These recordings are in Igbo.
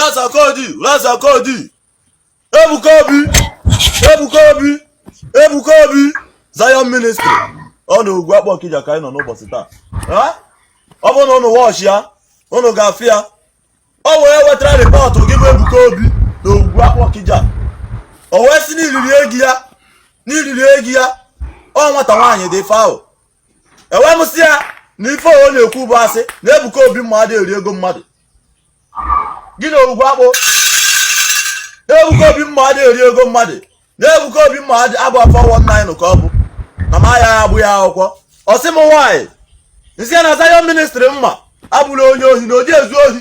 Lasakodi, Lasakodi, Ebuka Obi, Ebuka Obi, Ebuka Obi, Zion Ministry. Ọ na Ugwu Akpọ Ọkịja ka anyị nọ n'ụbọchị taa. Ha? Ọ bụrụ na ụnụ watch ya, ụnụ ga-afụ ya. O wee wetara report gị bụ Ebuka Obi na Ugwu Akpọ Ọkịja. O wee sị n'iriri ego ya, n'iriri ego ya, ọ nwata nwaanyị dị ife ahụ. Ewee m sị ya na ife ọ na-ekwu bụ asị, na Ebuka Obi mmadụ eri ego mmadụ. Gị na Ugwu Akpụ, Ebuka Obi mmadụ eri ego mmadụ, na Ebuka Obi mmadụ abụ 419 ka ọ bụ na ma ya agbụ ya akwụkwọ. Ọ sị m nwaanyị nsị ya na Zion Ministry mma abụrụ onye ohi na oji ezu ohi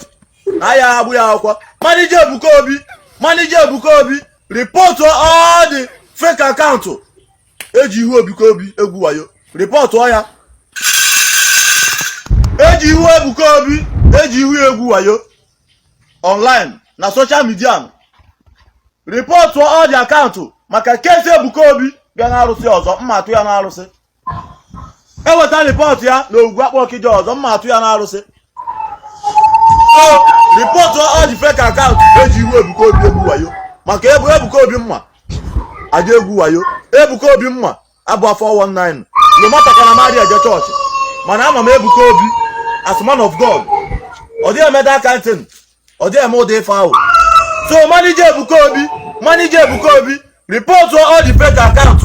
na ya agbụ ya akwụkwọ. Manager Ebuka Obi, manager Ebuka Obi, report all the fake account eji ihu Ebuka Obi egwu wayo. Report ya eji ihu Ebuka Obi, eji ihu egwu wayo online na social media. Report all the account maka case Ebuka Obi bịa na-arụsị ọzọ, mma atụ ya na-arụsị. Eweta report ya na Ogwugwu Akpọ Ọkịja ọzọ, mma atụ ya na-arụsị. So report all the fake account eji ihu Ebuka Obi egwu wayo, maka ebu Ebuka Obi mma aja egwu wayo. Ebuka Obi mma abụ 419 no matter ka na mmadụ eje chọọchị, mana ama m Ebuka Obi as man of God. Ọ dịghị eme that kind thing, ọ dịghị eme ụdị ife ahụ. So manager Ebuka Obi, manager Ebuka Obi, report all the fake account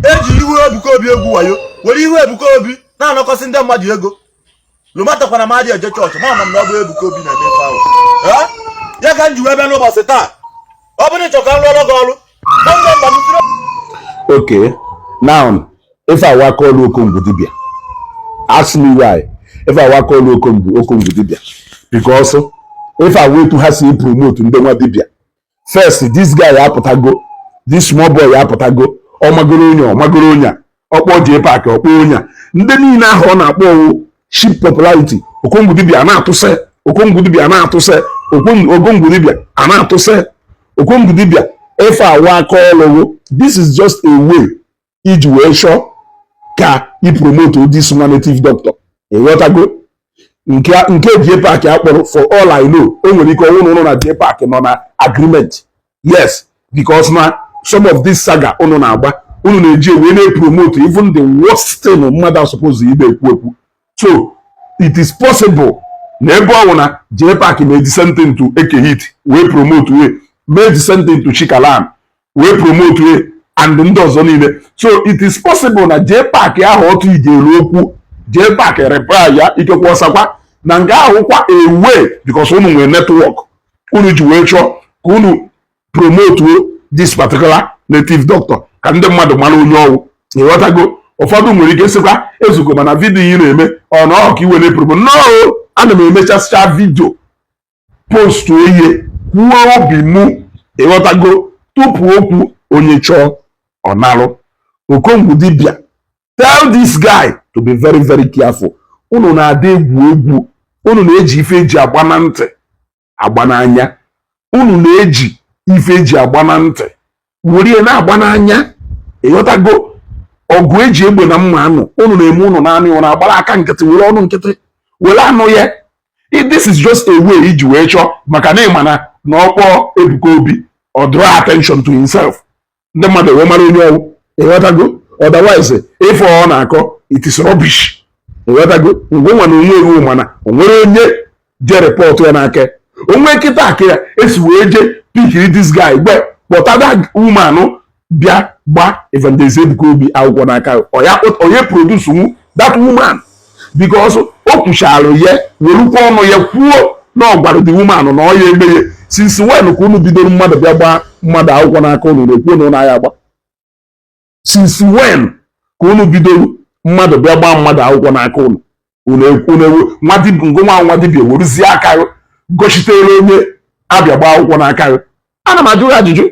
eji ihu Ebuka Obi egwu wayo, were ihu Ebuka Obi na-anọkọsị ndị mmadụ ego. No matter kwana mmadụ eje chọọchị, ma ama m na ọ bụ Ebuka Obi na-eme ife ahụ. Ya ka m ji wee bịa n'ụbọchị taa. Ọ bụrụ ịchọ ka m rụọrọ gị ọrụ, phone number m 0 Okay, now if I wa call Okongwu dibia, ask me why. If I wa call Okongwu, Okongwu dibia, because if I wee to ha si promote ndị nwa dibia first, this guy apụtago, this small boy apụtago, ọ magoro onye, ọ magoro onye a ọkpọ jee paakị, ọkpọ onye a, ndị niile ahụ ọ na-akpọ owu cheap popularity. Okongwu dibia na-atụsị, Okongwu dibia na-atụsị, Okongwu dibia a na-atụsị, Okongwu dibia. Ife awa aka ọlụwụ, this is just a way iji wee chọọ ka i promote this nwa native doctor, ịghọtago? Nke jee paakị akpọrọ, for all I know, o nwere ike ọnwụ na ụnụ na jee paakị nọ na agreement. Yes, because na some of this saga ụnụ na-agba, unu na-eji wee na-epromote even the worst thing mmadụ suppose ide ekwu ekwu. So it is possible na ebe ọ bụ na jee paakị mee the same thing to Eke Hit, wee promote, wee mee the same thing to Chikalan, wee promote wee and ndị ọzọ niile. So it is possible na jee paakị ahụ otu ijere okwu jee paakị reply ya, ikekwe ọsakwa na nke ahụ kwa a way, because unu nwere network unu ji wee chọọ ka unu promote this particular native doctor ka ndị mmadụ mara onye ọwụ, ịghọtago? Ụfọdụ nwere ike sịkwa ezugo, mana video ị na-eme ọ na ọ ka iwe na-epromote no. Ana m emechasịcha video, post oye, kwuo obi mụ, ịghọtago? Tupu okwu onye chọọ ọ narụ. Okongwu dibia, tell this guy to be very very careful. Unu na-ada egwu egwu, unu na-eji ife eji agba na ntị agba n'anya, unu na-eji ife eji agba na ntị werie na-agba n'anya, ịghọtago? Ọgụ eji egbe na mma anụ, unu na-eme unu naanị unu agbara aka nkịtị, were ọnụ nkịtị were anụ ya. This is just a way iji wee chọọ maka na ịma na na ọkpọ Ebuka Obi, ọ draw attention to himself, ndị mmadụ wee mara onye ọwụ, ịghọtago? Otherwise, ife ọ na-akọ, it is rubbish, ịghọtago? Ngwe nwa na onwe ewu, mana o nwere onye je report ya n'aka onwe nkịta aka ya esi wee je pickiri this guy gbe kpọtada woman bịa gba Evangelist Ebuka Obi akwụkwọ n'aka onye produce nwu that woman, because o kwuchara ya, werukwa ọnụ ya kwuo na ọ gwara the woman na ọ ya emeghe. Since when ka unu bidoro mmadụ bịa gbaa mmadụ akwụkwọ n'aka unu na-ekwu na ụnụ agha agba? Since when ka unu bidoro mmadụ bịa gbaa mmadụ akwụkwọ n'aka unu, unu unu nwa dibịa, ngụ nwa dibịa weruzie aka gochitere onye abịa gbaa akwụkwọ n'aka gị? Ana m ajụ gị ajụjụ,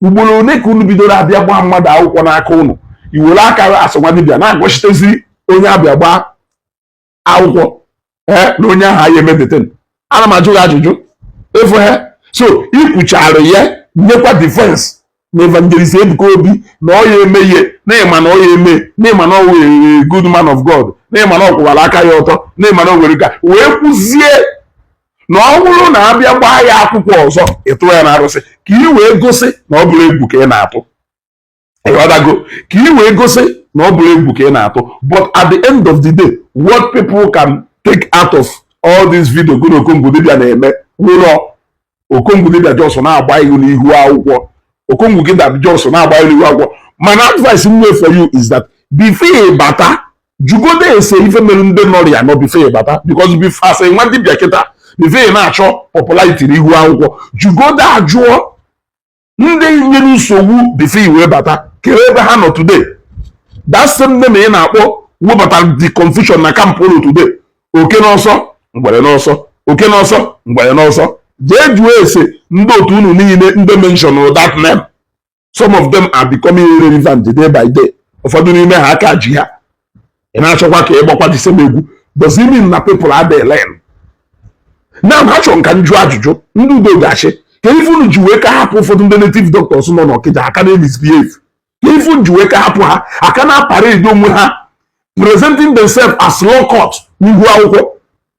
ugboro one ka unu bidoro abịa gbaa mmadụ akwụkwọ n'aka unu, iwere aka asị nwa dibịa na-agọchitezi onye abịa gbaa akwụkwọ ee na onye ahụ anyị emedeten? Ana m ajụ gị ajụjụ ịfụ ha. So ikwuchara ya, nyekwa defense na Evangelist Ebuka Obi na ọ ya eme ihe, na ịma na ọ ya eme, na ịma na ọ wee good man of God, na ịma na ọ kwụwara aka ya ọtọ, na ịma na o nwere ka wee kwụzie. Na ọ bụrụ na abịa gbaa ya akwụkwọ ọzọ, ịtụ ya na arụsị ka ị wee gosi na ọ bụrụ egwu ka ị na-atụ. Ịghọtago? Ka ị wee gosi na ọ bụrụ egwu ka ị na-atụ. But at the end of the day, what people can take out of all this video go na Okongwu dibịa na-eme wụrọ Okongwu dibịa just na-agba ihu n'ihu akwụkwọ. Okongwu dibịa just na-agba ihu n'ihu akwụkwọ. Mana advice m nwee for you is that before ị bata, jugodo ese ife mere ndị nọrọ ya nọ before ị bata, because before asị nwa dibịa kịta, before ị na-achọ popularity n'ihu akwụkwọ, jugodo ajụọ ndị nyere nsogbu before i wee bata, kere ebe ha nọ today. That same name ị na-akpọ webatara the confusion na camp ụlọ today. Oke n'ọsọ, ngwere n'ọsọ, oke n'ọsọ, ngwere n'ọsọ. Jee jụọ ese ndị otu unu niile ndị mention that name. Some of them are becoming irrelevant day by day. Ụfọdụ n'ime ha aka ji ha. Ị na-achọkwa ka ị gbakwa the same egwu. Does it mean na people adịghị learn now? Ha chọrọ nka njụ ajụjụ. Ndị udo ga-achị ka ife unu ji wee ka hapụ ụfọdụ ndị native doctors nọ n'Ọkịja aka na-misbehave, ka ife unu ji wee ka hapụ ha aka na-aparade onwe ha, presenting themselves as law court n'ihu akwụkwọ.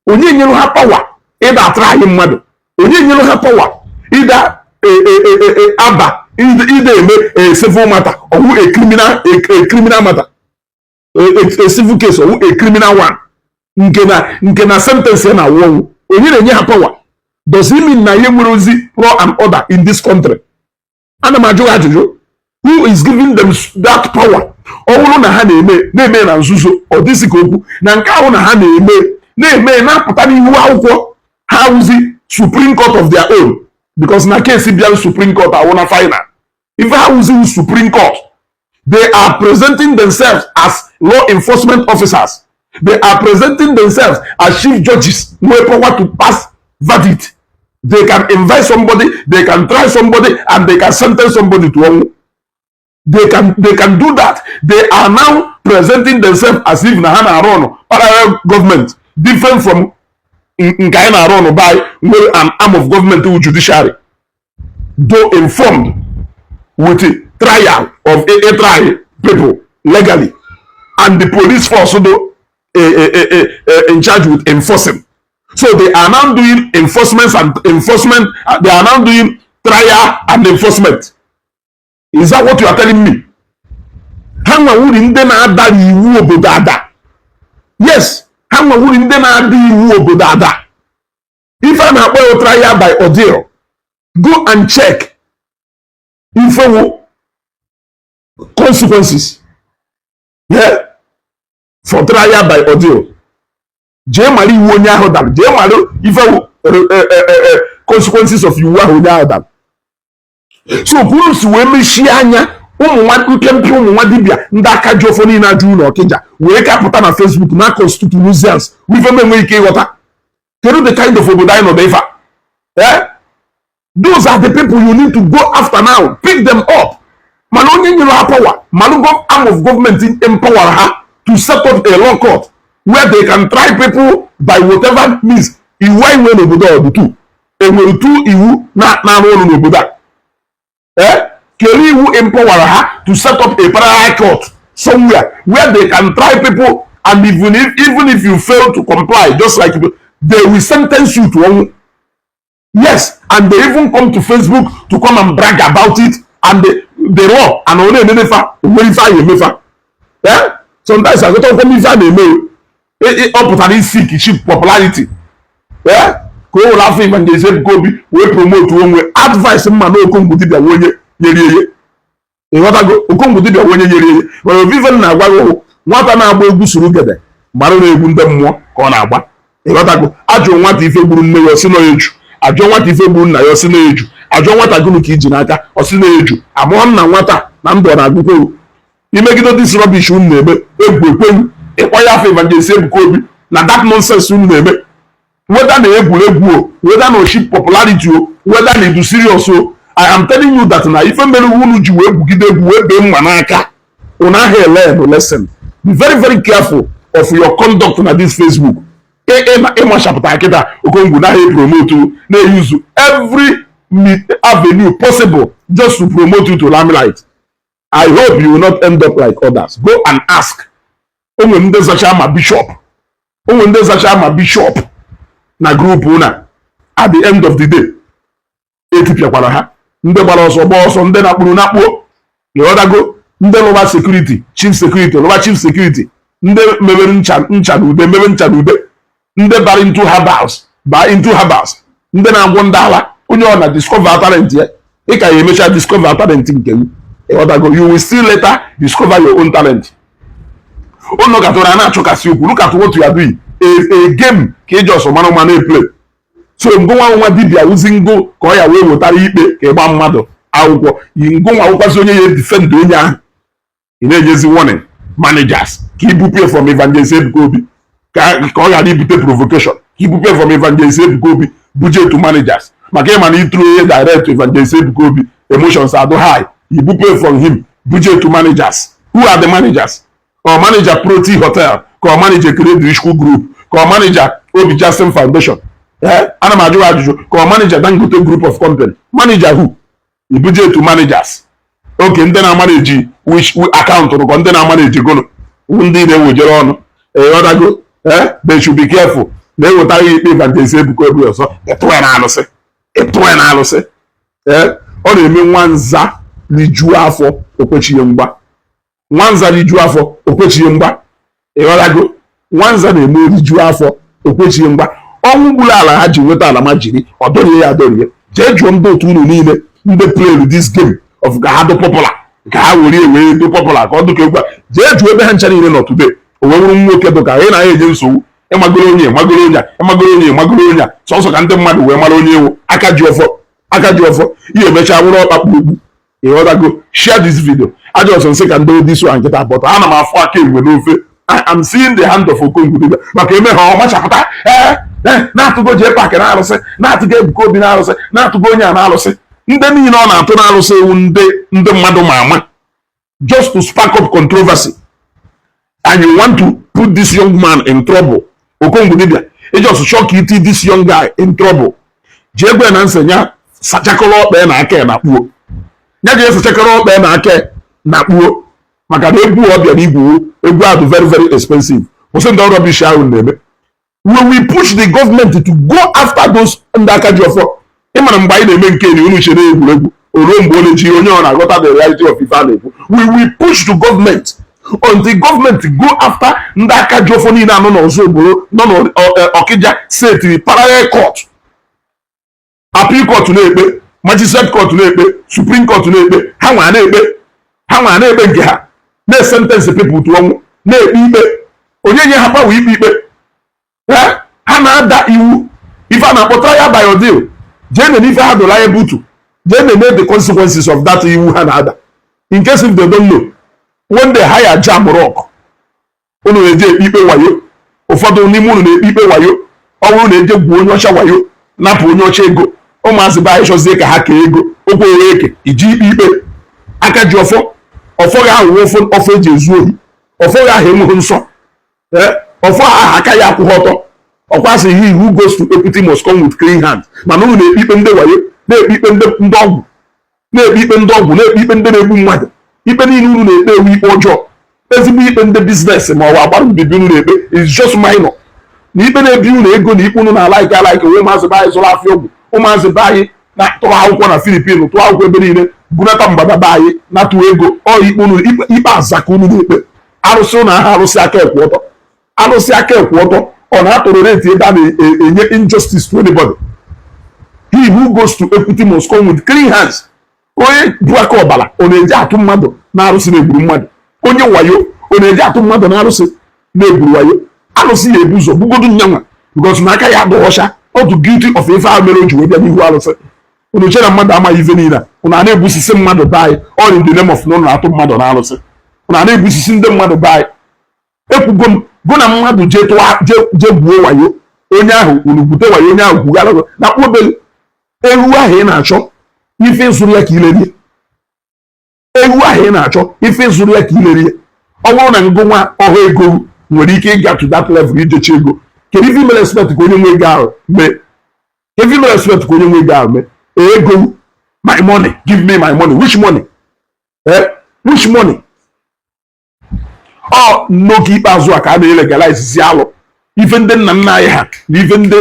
Onye nyere ha power ịda atara anyị mmadụ? Onye nyere ha power ịda aba ịda eme a civil matter ọwụ a criminal matter, a civil case ọwụ a criminal one, nke na sentence ya na-awụ ọnwụ? Onye na-enye ha power? Does it mean na ihe nwere ozi law and order in this country? Ana m ajụ ha ajụjụ. Who is giving them that power? Ọ bụrụ na ha na-eme na-eme na nzuzo, ọ dịzị ka okwu na nke ahụ na ha na-eme na-eme na-apụta n'ihu akwụkwọ, ha wụzi supreme court of their own, because na case bịa supreme court awụ na final. Ife ha wụzi supreme court. They are presenting themselves as law enforcement officers. They are presenting themselves as chief judges nwere power to pass verdict. They can invite somebody, they can try somebody, and they can sentence somebody to ọnwụ. They can do that. They are now presenting themselves as if na ha na-arụ ọnụ parallel government, different from nke anyị na-arụ ọnụ by nwere an arm of government wụ judiciary, though informed with the trial of a try people legally, and the police force do in charge with enforcing. So they are now doing enforcement and enforcement. They are now doing trial and enforcement. Is that what you are telling me? Ha nwawuri ndị na-ada iwu obodo ada. Yes, ha nwawuri ndị na-ada iwu obodo ada. Ife a na-akpọ ya trial by ordeal. Go and check ifewu consequences, yeah, for trial by ordeal. Jee mara iwu onye ahụ dara. Jee mara ifewu consequences of iwu ahụ onye ahụ dara. So kwuru si wee mechie anya ụmụ nwa mpịampịa, ụmụ nwa dibịa ndị aka ji ofo niile ajụ ụlọ Ọkịja wee ka pụta na Facebook na constitute nuisance. Ife m enweghị ike ịghọta, kedu the kind of obodo anyị nọ ife a? Eh? Those are the people you need to go after now. Pick them up. Mana onye nyere ha power? Mana go arm of government empower ha to set up a law court where they can try people by whatever means. Iwu anyị nwere n'obodo a, ọ bụ two? Enwere two iwu na-arụ ọrụ n'obodo a? Eh, kere iwu empower ha to set up a parallel court somewhere where they can try people, and even if you fail to comply, just like they will sentence you to ọnwụ? Yes, and they even come to Facebook to come and brag about it, and the law and ọ na-emefa onwere ife a emefa. Eh, sometimes agụta m ife a na-eme ọ pụtara isi cheap popularity. Eh, ka o were afọ Evangelist Ebuka Obi wee promote onwe. Advice mma na Okongwu dibịa wee onye nyere ihe. Ịghọtago? Okongwu dibịa wee onye nyere ihe. Mana ovive na-agwa gị, nwata na-agba egwu soro gede mara na egwu ndị mmụọ ka ọ na-agba. Ịghọtago? Ajụ nwata ife gburu nne ya, ọsị na eju. Ajụọ nwata ife gburu nna ya, ọsị na eju. Ajụọ nwata gịnị ka iji n'aka, ọsị na eju. Amụọ nna nwata na ndụ ọ na-agụkwa imegide this rubbish unu na-eme. Egwu ekweghị ịkpọ ya afọ Evangelist Ebuka Obi na that nonsense unu na-eme, whether na egwuregwu o, whether na cheap popularity o, whether na idu serious o, I am telling you that na ife mere unu ji wee gwugide egwu wee bee mma n'aka unu ahụ ele lesson. Be very, very careful of your conduct na this Facebook. Ịmachapụta kịta Okongwu naghị promote, na-use every avenue possible just to promote you to limelight. I hope you will not end up like others. Go and ask. Onwe ndị zacha ma bishop, onwe ndị zacha ma bishop na group na At the end of the day, etipịakwara ha. Ndị gbara ọsọ gbaa ọsọ, ndị na-akpụrụ nakpuo, ịghọtago? Ndị lụba security, chief security lụba chief security, ndị mebere ncha ncha na ude mebe ncha na ude, ndị bara into herbals baa into herbals, ndị na-agwọ ndị ala. Onye ọ na discover talent ya, ị ka ya emecha discover talent nke gị, ịghọtago? You will still later discover your own talent. Unu katụrụ a na-achọkasị okwu. Look at what you are doing, a game ka ị just mara mma na-eplay. So ngụnwa nwa dibịa wuzi ngụ ka ọ ya wee wetara ikpe ka ịgba mmadụ akwụkwọ. Ngụnwa wụkwazị onye ya defend onye ahụ, ị na-enyezi warning managers ka ibupie from Evangelist Ebuka Obi, ka ọ ghara ibute provocation, ka ibupie from Evangelist Ebuka Obi buje to managers, maka ịma na ịtụrụ ihe direct to Evangelist Ebuka Obi, emotions adụ high. Ibupie from him buje to managers. Who are the managers? Ọ manager Proti Hotel, ka ọ manager Credit School Group, ka ọ manager Obi Jackson Foundation? Ee, ana m ajụ ajụjụ. Ka ọ manager Dangote Group of Company? Manager who? Ibuje to managers. Oke ndị na-amanage which account rụkọ, ndị na-amanage gono, ndị na-ewejere ọnụ, ịghọtago? Ee, they should be careful na-ewetara ikpe Evangelist Ebuka Obi ọzọ. Ịtụọ na alụsị, ịtụọ na alụsị. Ee, ọ na-eme nwanza rijuo afọ okwechighị mgba. Nwanza rijuo afọ okwechighị mgba, ịghọtago? Nwanza na-eme rijuo afọ okwechighị mgba. Ọnwụ gburu ala ha ji nweta ala ma jiri ọ dọrie ya adọrie. Jee jụọ ndị otu unu niile, ndị play this game of ka ha dị popular, ka ha were wee dị popular, ka ọ dụka egwu a. Jee jụọ ebe ha ncha niile nọ today. O wee wụrụ nwoke dụka ị na enye nsogbu, ịmagoro onye, ịmagoro onye a, ịmagoro onye, ịmagoro onye a, sọsọ ka ndị mmadụ wee mara onye ewu. Aka ji ọfọ, aka ji ọfọ, ihe emechaa wụrụ ọkpakpụ ogbu, ịghọtago? Share this video. Aja ọsọ nsị ka ndị this one nkịta pọta. Ana m afụ aka enwe n'ofe. I am seeing the hand of Okongwu dibịa, maka eme ha ọmachapụta. Ee, na-atụgo JPAC na-arụsị, na-atụgo Ebuka Obi na-arụsị, na-atụgo onye a na-arụsị. Ndị niile ọ na-atụ na-arụsị ewu, ndị mmadụ ma ama, just to spark up controversy, and you want to put this young man in trouble. Okongwu dibịa, ị just chọọ ka iti this young guy in trouble. Jee gwe na nsị ya sachakọrọ ọkpa na aka ya na kpuo ya, ga esachakọrọ ọkpa na aka na kpuo, maka na egwu ọ bịara igwu egwu ahụ very very expensive. Kwụsị ndị rubbish ahụ na-eme. When we push the government to go after those ndị aka ji ọfọ, ịmara mgbe anyị na-eme nke ni unu chere egwuregwu. O ruo mgbe ọ na-eji onye ọ na-aghọta the reality of ife a na-ekwu. We will push the government until government go after ndị aka ji ọfọ niile anọ n'ọzọ obodo nọ n'Ọkịja setiri parallel court, appeal court na-ekpe, magistrate court na-ekpe, supreme court na-ekpe. Ha nwa na-ekpe, ha nwa na-ekpe nke ha, na-esentence people to ọnwụ, na-ekpe ikpe. Onye nye ha power ikpe ikpe? Ha na-ada iwu ife a na-akpọ trial by ordeal. Jee nene ife ha dụrụ anya butu, jee nene the consequences of that iwu ha na-ada. In case if they don't know, when they hire jam rock, unu na-eje ekpe ikpe wayo. Ụfọdụ n'ime unu na-ekpe ikpe wayo. Ọ bụrụ na eje gwuo onye ọcha wayo, napụ onye ọcha ego, ụmụazị be anyị chọzie ka ha kee ego okwu owe eke iji ikpe ikpe aka ji ọfọ. Ọfọ gị ahụ ọfọ, ọfọ eji ezu ohi. Ọfọ gị ahụ enweghị nsọ. Ọfọ ahụ aka ya akwụghị ọtọ. Ọkwa sị, "He who goes to equity must come with clean hands." Mana unu na-ekpe ikpe ndị wayo, na-ekpe ikpe ndị ọgwụ, na-ekpe ikpe ndị ọgwụ, na-ekpe ikpe ndị na-egbu mmadụ. Ikpe niile unu na-ekpe ewu ikpe ọjọọ. Ezigbo ikpe ndị business ma ọ bụ agbara mbibi unu na-ekpe is just minor na ikpe na-ebi unu ego na ikpe unu na-alaiki alaiki. Onwe ụmụazị be anyị zụrụ afịa ọgwụ, ụmụazị be anyị na-tụrụ akwụkwọ na Filipin, tụọ akwụkwọ ebe niile, bunata mgbada be anyị, natụ ego. Ọ ikpe unu, ikpe aza ka unu na-ekpe. Arụsị ụnụ aha, arụsị aka ekwu ọtọ, arụsị aka ekwu ọtọ. Ọ na-atụrụ rate ebe a na-enye injustice to anybody. He who goes to equity must come with clean hands. Onye bụ aka ọbara, ọ na-eji atụ mmadụ na arụsị na-egburu mmadụ? Onye wayo, ọ na-eji atụ mmadụ na arụsị na-egburu wayo? Arụsị ya ebu ụzọ gbugodu nyanwa, because na aka ya adụ ọcha. Ọ dị guilty of ife ahụ mere o ji wee bịa n'ihu arụsị. Unu chere na mmadụ amaghị ife niile a? Unu a na-egbusisi mmadụ be anyị, all in the name of na unu na-atụ mmadụ na arụsị. Unu a na-egbusisi ndị mmadụ be anyị. Ekwugo m gụ na mmadụ jee tụwa, jee gwuo wayo onye ahụ, unu gwute wayo onye ahụ gwugara na obere ewu ahụ ị na-achọ ife zụrụ ya ka ilerie. Ewu ahụ ị na-achọ ife zụrụ ya ka ilerie. Ọ bụrụ na ngụ nwa ọha ego nwere ike ịga to that level ijechi ego, kedu ife mere expect ka onye nwe ego ahụ mee? Kedu ife mere expect ka onye nwe ego ahụ mee? Ego, my money, give me my money. Which money? Eh, which money? Ọ n'oge ikpeazụ a ka a na-elegalize alụ ife ndị nna nna anyị ha na ife ndị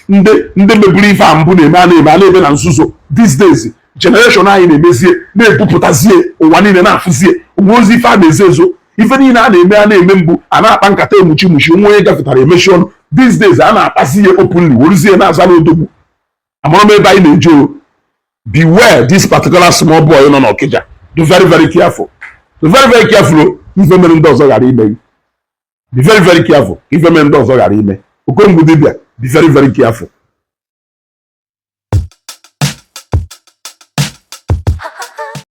Ndị meburu ife a mbụ na-eme, a na-eme, a na-eme na nzuzo. These days, generation anyị na-emezie, na-ebupụtazie, ụwa niile na-afụzie onwe ozi. Ife a na-ezo ezo, ife niile a na-eme, a na-eme mbụ, a na-akpa nkata emuchi muchi, nwa onye gafetara emechi ọnụ. These days, a na-akpazi ihe openly, weruzie na-aza n'odogwu. Amara m ebe anyị na-eje o. Beware this particular small boy nọ n'Ọkịja. Be very, very careful. Be very, very careful o. Ife mere ndị ọzọ ghara ime gị. Be very, very careful. Ife mere ndị ọzọ ghara ime Okongwu dibịa. Be very, very careful.